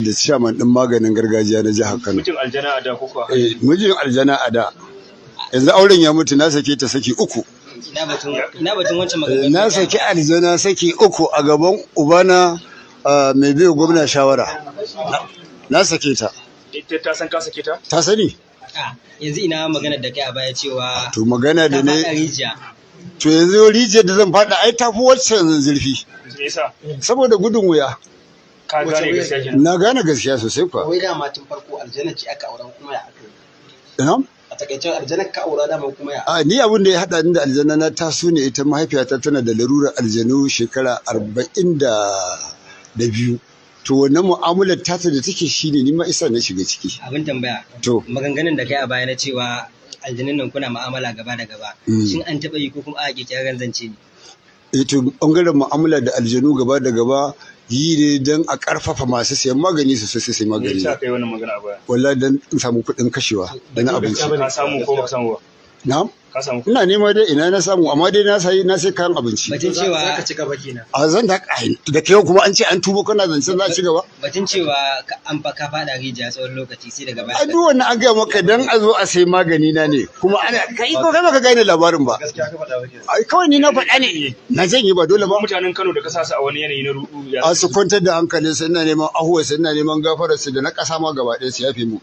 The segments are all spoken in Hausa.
Da chairman ɗin maganin gargajiya na jihar Kano. Mijin aljana a da ko kuwa? Eh, mijin aljana a da. Yanzu auren ya mutu, na sake ta saki uku. Ina batun wancan maganganu? Na saki aljana saki uku a gaban ubana, mai biyu gwamna shawara. Na sake ta. Ita ta san ka sake ta? Ta sani. Ah, yanzu ina maganar da kai a baya cewa To magana da ka ne. faɗa rijiya. To yanzu rijiyar da zan faɗa ai tafi waccan zurfi. Me yasa? Saboda gudun wuya. Ka gane gaskiya kenan. Na gane gaskiya sosai kuwa. Wai dama tun farko aljanna ce aka aura kuma ya aka yi? Ina? A takaice, aljanna ka aura dama kuma ya? A ni abin da ya haɗa ni da aljanna, na taso ne, ita mahaifiyata tana da larurar aljanu shekara 42. To wannan mu'amalar tata da take shine ni ma isa na shiga ciki. Abin tambaya. To. Maganganun da kai a baya na cewa aljanun nan kuna mu'amala gaba da gaba. Shin an taɓa yi ko kuma a ƙirƙirarren zance ne? Eh, to bangaren mu'amala da aljanu gaba da gaba yi ne don a ƙarfafa masu sayan magani su sai sai Me magani. yasa kai wannan magana a baya? Wallahi don in samu kuɗin kashewa da na abinci. Ka samu ko baka samu ba? Na'am? Ka samu? Ina nema dai, ina na samu, amma dai na sai kayan abinci. Batun cewa Za ka ci gaba kenan? A zan da da kai kuma an ce an tubo, kana zancen za a ci gaba. Batun cewa an fa ka faɗa rijiya tsawon lokaci sai daga baya. A duk wannan an gaya maka dan a zo a sai magani na ne, kuma ana kai ko kai baka gane labarin ba. Gaskiya ka faɗa ba kenan? Ai kawai ni na faɗa ne, na janye, ba dole ba. Mutanen Kano da ka sa su a wani yanayi na ruɗu ya? A su kwantar da hankalin su, ina neman ahuwa su, ina neman gafarar su da na ƙasa ma gaba ɗaya, su yafe mu.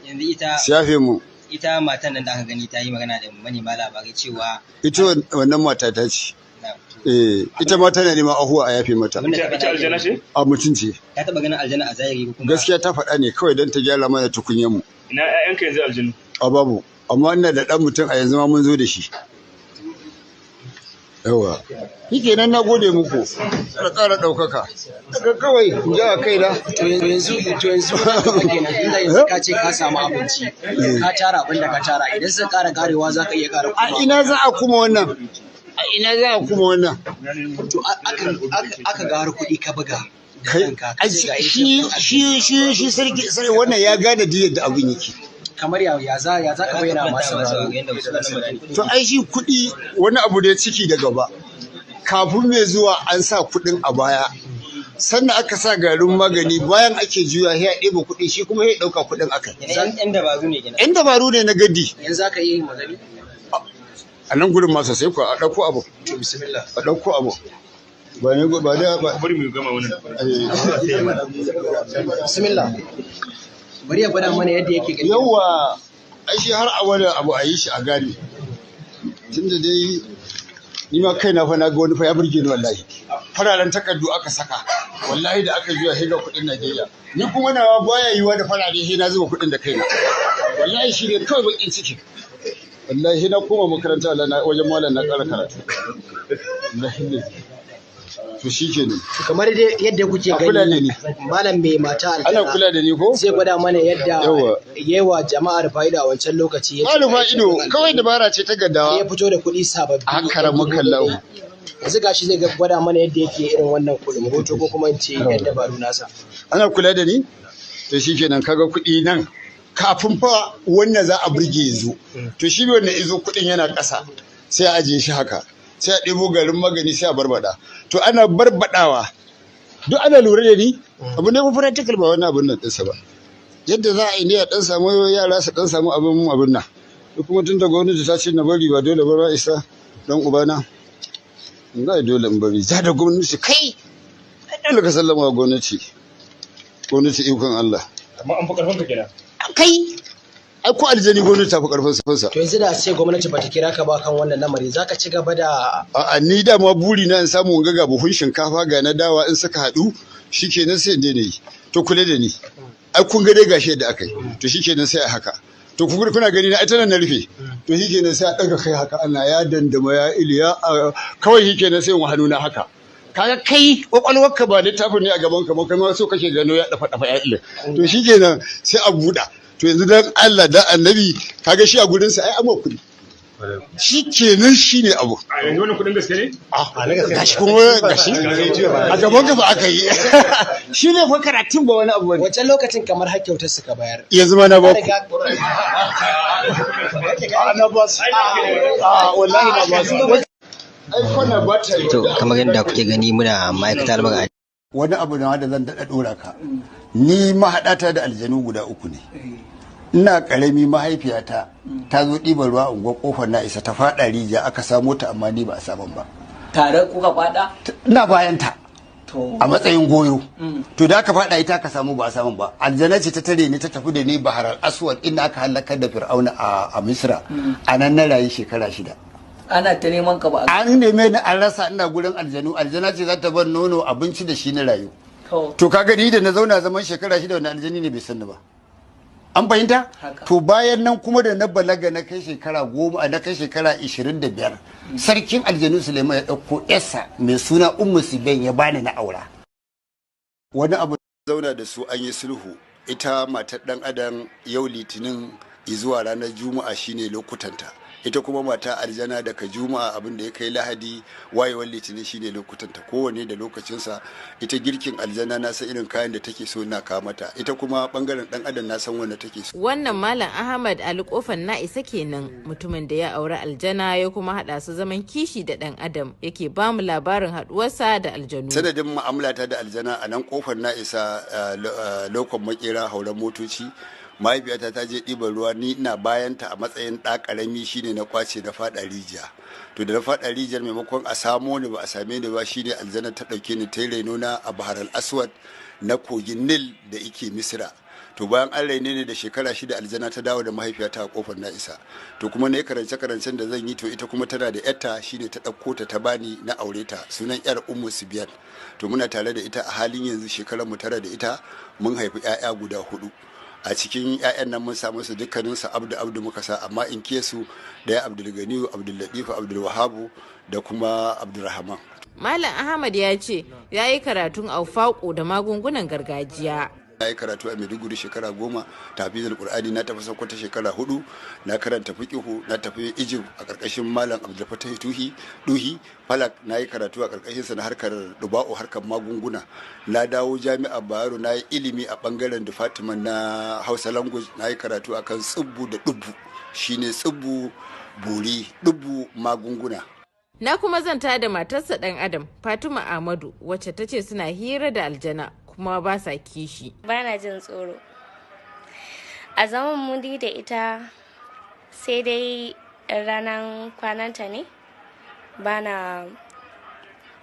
Yanzu ita Su yafe mu. ita matan nan da aka gani ta yi magana da manema labarai cewa Ita wannan mata ta ce. Na, Eh, ita ma tana neman ahuwa, a yafe mata. Abinda ta Ita faɗa aljana kenan. ce? A mutunci. Ta taɓa ganin aljana a zahiri ko kuma? Gaskiya ta faɗa ne kawai don ta gyara mana tukunyar mu. Ina ƴaƴanka yanzu aljanu? A babu, amma ina da ɗan mutum a yanzu ma mun zo da shi. Yawa, shi kenan, na gode muku da ƙara ɗaukaka daga kawai in ji a kaina. To yanzu kenan, tunda yanzu ka ce ka samu abinci, ka tara abin da ka tara, idan suka ƙara karewa za ka iya ƙara A kuma? ina za a kuma wannan? A ina za a kuma wannan? To aka ga har kuɗi ka buga da Kai kanka ka ai ce ga shi ATM. shi sarki sai wannan ya gane duk yadda abin yake. Kamar ya za ka bayyana masu sauraro? Yadda wasu wannan batun kuɗi. To ai shi kuɗi wani abu da ciki da gaba, kafin mai zuwa an sa kuɗin a baya, sannan aka sa garin magani, bayan ake juya sai a ɗeba kuɗi, shi kuma ya ɗauka kuɗin akai. Kenan yan dabaru ne kenan. Yan dabaru ne na gadi. Yanzu za ka iya yin magani? A nan gurin masa sai ku a ɗauko abu. To bismillah. A ɗauko abu, ba ne ba da ba. Bari mu gama wannan. Eh, Bismillah, bari ya gwada mana yadda yake gani. Yawa, ai shi har a wani abu a yi shi a gane, tunda dai ni ma kaina fa na ga wani fa ya burge ni wallahi. Fararen takardu aka saka, wallahi da aka juya sai ga kuɗin Najeriya. Ni kuma nawa baya yiwa da farare, sai na zuba kuɗin da kaina. Wallahi shi ne kawai bakin ciki. Wallahi na koma makaranta, wallahi na wajen malam na ƙara karatu, wallahi ne. To shikenan. Kamar dai yadda kuke A kula da gani, ni. Malam mai mata Ana aljana kula da ni ko? zai gwada mana yadda Yawa. yawa jama'ar fa'ida a wancan lokaci ya ce Ba rufa ido, kawai dabara ce ta ya gaddawa. fito da kuɗi sababbi. Akara makallahu. Yanzu gashi zai gwada mana yadda yake irin wannan kulumboto ko kuma in ce yan dabaru nasa. Ana kula da ni. To shikenan, kaga kuɗi nan, kafin fa wannan za a burge yanzu. To shi wannan izo kuɗin yana ƙasa, sai a ajiye shi haka, sai a ɗebo garin magani, sai a barbada. To ana barbadawa, duk ana lura da ni, abu ne fa practical, ba wani abun nan ɗinsa ba. Yadda za a yi ne a ɗan samu yara su ɗan samu abin nan. To kuma tun da gwamnati ta ce na bari, ba dole ba isa dan ubana za a dole in bari. Za da gwamnati kai, ai dole ka sallama wa gwamnati. Gwamnati ikon Allah. Amma an fi karfin ka kenan. Kai, ai ko aljani gwamnati ta fi karfin sa. To yanzu da ce gwamnati bata kira ka ba kan wannan lamari, zaka ci gaba da? A'a, ni da ma buri na in samu in ga buhun shinkafa ga na dawa, in suka haɗu shikenan sai in daina yi. To kula da ni, ai kun ga dai gashi yadda aka yi. To shikenan sai a haka. To kuna gani na, ita nan na rufe. To shikenan sai a ɗaga kai haka, ana ya dandama ya iliya kawai. Shikenan sai in hannu na haka. Kaga kai kwakwalwarka ba littafin ne a gaban ka ba, kai ma so kake gano ya dafa dafa ya ile. To shikenan sai a buɗa. To yanzu dan Allah da Annabi, kaga shi a gurin sa ai amma kuɗi shikenan, shine abu. A yanzu wannan kuɗin gaske ne? Gashi kuma gashi a gaban ka fa aka yi. Shi ne fa karatun, ba wani abu bane. Wancan lokacin kamar har kyautar suka bayar. Yanzu ma na ba ku. Riga- Na ba su, a wallahi na ba su. Ai kwana ba ta yi. To kamar yadda kuke gani, muna ma'aikatar magana. Wani abu na da zan daɗa ɗora ka. Ni mahaɗata da aljanu guda uku ne. Ina ƙarami mahaifiyata ta zo ɗiban ruwa a unguwar Kofar Na Isa, ta faɗa rijiya, aka samo ta, amma ni ba a saman ba. Tare kuka faɗa? Ina bayan ta a matsayin goyo. To da aka faɗa ita aka samu, ba a samu ba. Aljana ce ta tare ni, ta tafi da ni Bahar Aswad, inda aka halakar da Fir'auna a Misra. A nan na rayu shekara 6. Ana ta neman ka ba? An neme ni an rasa, ina gurin aljanu. Aljana ce za ta bar nono, abinci, da shi na rayu. To kaga ni da na zauna zaman shekara 6, wani aljani ne bai sanni ba? An fahimta? To bayan nan kuma da na balaga, na kai shekara 10, na kai shekara 25, sarkin aljanu Suleiman ya ɗauko yarsa mai suna Ummu Siben ya bani na aura. Wani abu zauna da su an yi sulhu. Ita matar dan adam yau Litinin zuwa ranar Juma'a shine lokutanta. Ita kuma mata aljana daga Juma'a abin da ya kai Lahadi, wayewar Litinin shine lokutanta. Kowanne da lokacinsa. Ita girkin aljana na san irin kayan da take so na kawo mata. Ita kuma bangaren dan adam na san wanda take so. Wannan Malam Ahmad Ali Kofan Na Isa kenan, mutumin da ya auri aljana ya kuma hada su zaman kishi da dan adam, yake ba mu labarin haduwarsa da aljanu. Sanadin mu'amalata da aljana, a nan Kofar Na Isa, lokon Makera, hauren motoci, mahaifiyata ta je ɗiban ruwa, ni ina bayanta a matsayin ɗa ƙarami, shine na kwace na faɗa rijiya. To da na faɗa rijiyar, maimakon a samo ni ba a same ni ba. Shine aljana ta ɗauke ni ta reno na a Bahar al-Aswad na kogin Nil da ike Misira. To bayan an raine ni da shekara 6, aljana ta dawo da mahaifiyata a Kofar Na Isa. To kuma na yi karance karancen da zan yi. To ita kuma tana da yarta, shine ta ɗauko ta ta bani na aure ta, sunan yar Ummu Sibiyan. To muna tare da ita a halin yanzu, shekarar mu 9 da ita. Mun haifi 'ya'ya guda hudu. A cikin 'ya'yan nan mun samu su dukkanin su Abdu Abdu muka sa, amma in ke su daya Abdulganiyu, Abdullatifu, Abdulwahabu da kuma Abdulrahman. Malam Ahmad ya ce ya yi karatun aufaƙo da magungunan gargajiya. Na yi karatu a Maiduguri shekara 10, tafizar Qur'ani. Na tafi Sokoto shekara 4, na karanta fiqihu. Na tafi Egypt a karkashin Malam Abdul Fatah Tuhi Duhi Falak, na yi karatu a karkashin sa na harkar duba'u, harkar magunguna. Na dawo Jami'a Bayero, na yi ilimi a bangaren department na Hausa language. Na yi karatu akan tsibbu da dubbu, shine tsibbu bori, dubbu magunguna. Na kuma zanta da matarsa ɗan Adam, Fatima Ahmadu, wacce ta ce suna hira da aljana kuma ba sa kishi. Bana jin tsoro. A zaman mu da ita, sai dai ranar kwananta ne bana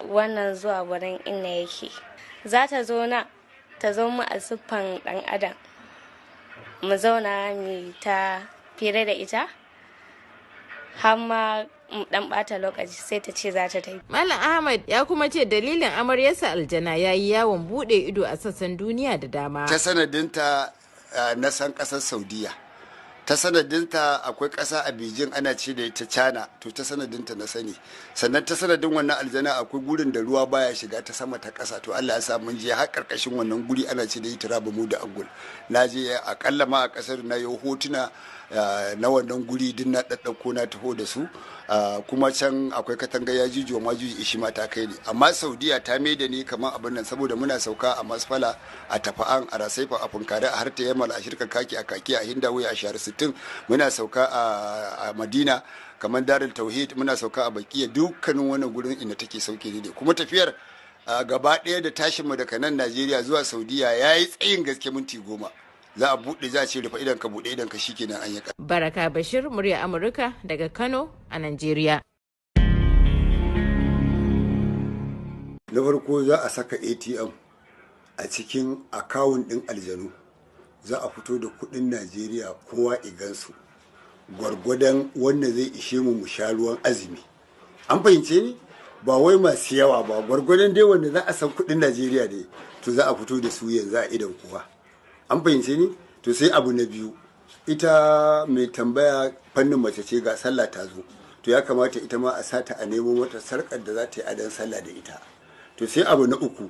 wannan zuwa wurin inda yake. Za ta zo na ta zo mu a siffan ɗan adam. Mu zauna mu ta fira da ita har ma mu dan bata lokaci, sai ta ce za ta tafi. Malam Ahmad ya kuma ce dalilin amaryarsa aljana ya yi yawon bude ido a sassan duniya da dama. Ta sanadinta na san kasar Saudiya. Ta sanadinta akwai ƙasa a Beijing ana ce da ita China, to ta sanadinta na sani. Sannan ta sanadin wannan aljana akwai gurin da ruwa baya shiga ta sama ta ƙasa, to Allah ya sa mun je har ƙarƙashin wannan guri, ana ce da ita Raba mu da Angul. Na je akalla ma a ƙasar na yi hotuna na wannan guri din, na ɗaɗɗauko na taho da su. Kuma can akwai katanga ya juju ma juju ishi ma ta kai ni. Amma Saudiya ta mai da ni kamar abin nan, saboda muna sauka a Masfala, a Tafa'an, a Rasaifa, a Funkare, a Harta Yamal, a Shirka Kaki, a Kaki, a Hindawi, a Shahar 60. Muna sauka a Madina kamar Darul Tauhid, muna sauka a Bakiya. Dukkanin wannan gurin inda take sauke ne. Kuma tafiyar gaba ɗaya da tashin mu daga nan Najeriya zuwa Saudiya yayi tsayin gaske, minti 10. Za a buɗe, za a ce rufe idan ka, buɗe idan ka, shikenan an yi. Baraka Bashir, murya Amurka daga Kano a Najeriya. Na farko za a saka ATM a cikin akawun ɗin aljanu, za a fito da kuɗin Najeriya kowa igansu, gwargwadon wanda zai ishe mu mu sha ruwan azumi. An fahimce ni? Ba wai masu yawa ba, gwargwadon dai wanda za a san kuɗin Najeriya ne. To za a fito da su yanzu a idan kowa. An fahimce ni? To sai abu na biyu, ita mai tambaya fannin mace ce, ga sallah ta zo, to ya kamata ita ma a sata a nemo mata sarkar da za ta yi adon sallah da ita. To sai abu na uku,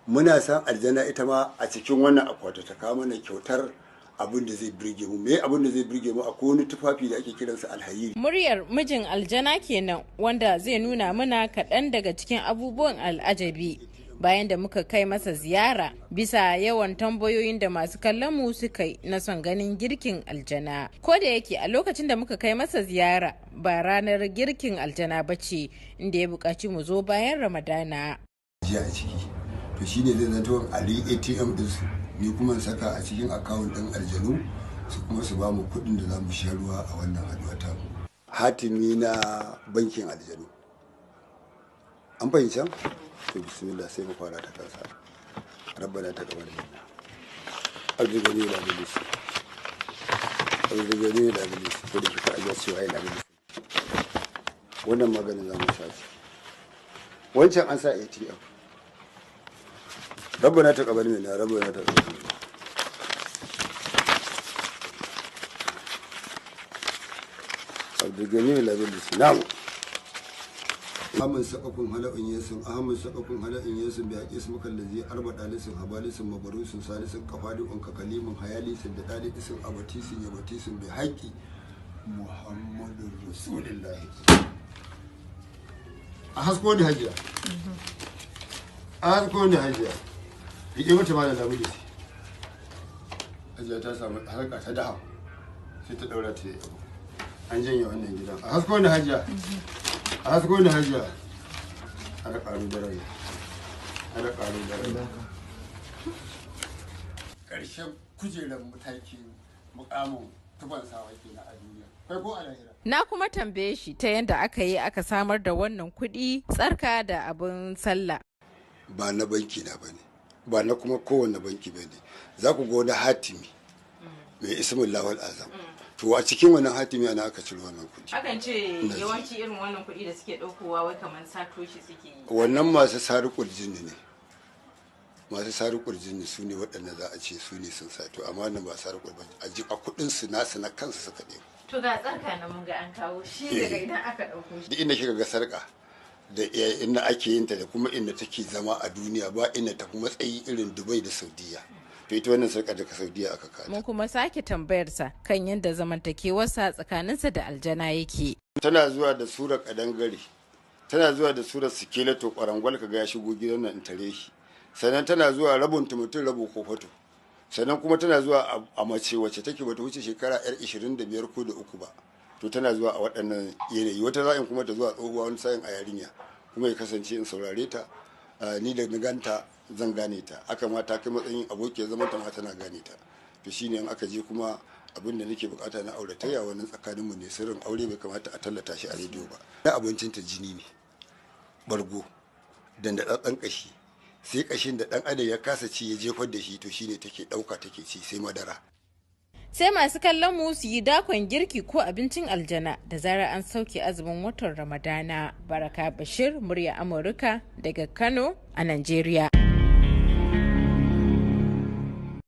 muna san aljana ita ma a cikin wannan akwati ta kawo mana kyautar abin da zai birge mu. Me abin da zai birge mu? Akwai wani tufafi da ake kiransa alhayiri. Muryar mijin aljana kenan, wanda zai nuna mana kaɗan daga cikin abubuwan al'ajabi bayan da muka kai masa ziyara, bisa yawan tambayoyin da masu kallon mu suka yi na son ganin girkin aljana. Ko da yake a lokacin da muka kai masa ziyara ba ranar girkin aljana ba ce, inda ya buƙaci mu zo bayan Ramadana. Jiya a ciki. To To shine zai zato ali ATM din su, ni kuma saka a cikin akawun din aljanu su, kuma su ba mu kuɗin da za mu sha ruwa a wannan haduwa ta mu. Hatimi na bankin aljanu, an fahimci? To bismillah, sai mu fara ta kansa. Rabbana taqabbal minna. Abdul da bilis, Abdul da bilis, ko da kika ajiya cewa ai bilis. Wannan maganin za mu sa ciki, wancan an sa ATM. Rabbana taqabbal minna, rabbana taqabbal minna. Abdul Labilis, na'am. Amin sakakun hala'un yesun, ahamin sakakun hala'un yesun, bi haƙi ismuka allazi arba dalisin habalisin mabarusin salisin kafadi'un kakalimin hayalisin da dalisin abatisin yabatisin bi haƙi Muhammadun Rasulullahi. A hasko ne hajiya, a hasko ne hajiya, riƙe mata malam Labilis. Hajiya ta samu harka ta daha, sai ta ɗaura ta yi abu. An janye wannan gidan. A hasko ne hajiya, a hasko ne hajiya. Ana ƙaru da rai, ana ƙaru da rai. Ƙarshen kujerar matakin mukamin tuban sawa kenan a duniya kai ko a lahira. Na kuma tambaye shi ta yadda aka yi aka samar da wannan kuɗi, tsarka da abin sallah. Ba na banki na bane, ba na kuma kowane banki bane. Za ku ga wani hatimi mai ismin lawal azam. To a cikin wannan hatimi ana aka ciro wannan kuɗi. Akan ce yawanci irin wannan kuɗi da suke ɗaukowa wai kamar sato shi suke yi. Wannan masu sarukul jinni ne, masu sarukul jinni su ne waɗanda za a ce su ne sun sato, amma wannan ba sarukul ba, a ji a kuɗin su nasu na kansu suka ɗebo. To ga tsarka na mun ga an kawo shi, daga idan aka ɗauko shi? Duk inda kika ga sarƙa da inda ake yin ta da kuma inda take zama a duniya, ba inda tafi matsayi irin Dubai da Saudiya. To ita wannan sarƙa daga Saudiya aka kawo. Mun kuma sake tambayarsa kan yadda zamantakewarsa tsakaninsa da aljana yake. Tana zuwa da surar kadangare, tana zuwa da surar sikeleto kwarangwal, kaga ya shigo gidan nan in tare shi. Sannan tana zuwa rabin mutum rabo ko fato. Sannan kuma tana zuwa a mace wacce take bata wuce shekara yar 25 ko da uku ba. To tana zuwa a waɗannan yanayi, wata sa'in kuma ta zuwa tsohuwa, wani sa'in a yarinya, kuma ya kasance in saurare ta, ni da na ganta zan gane ta. Aka ma ta kai matsayin abokiyar zaman ta ma tana gane ta. To shine in aka je kuma abin da nake bukata na auratayya, wannan tsakanin mu ne, sirrin aure bai kamata a tallata shi a rediyo ba. Na abincin ta jini ne, bargo, dandatsatsen kashi, sai kashin da dan adam ya kasa ci ya jefar da shi, to shine take dauka take ci, sai madara. Sai masu kallon mu su yi dakon girki ko abincin aljana da zarar an sauke azumin watan Ramadana. Baraka Bashir, murya Amurka daga Kano a Najeriya.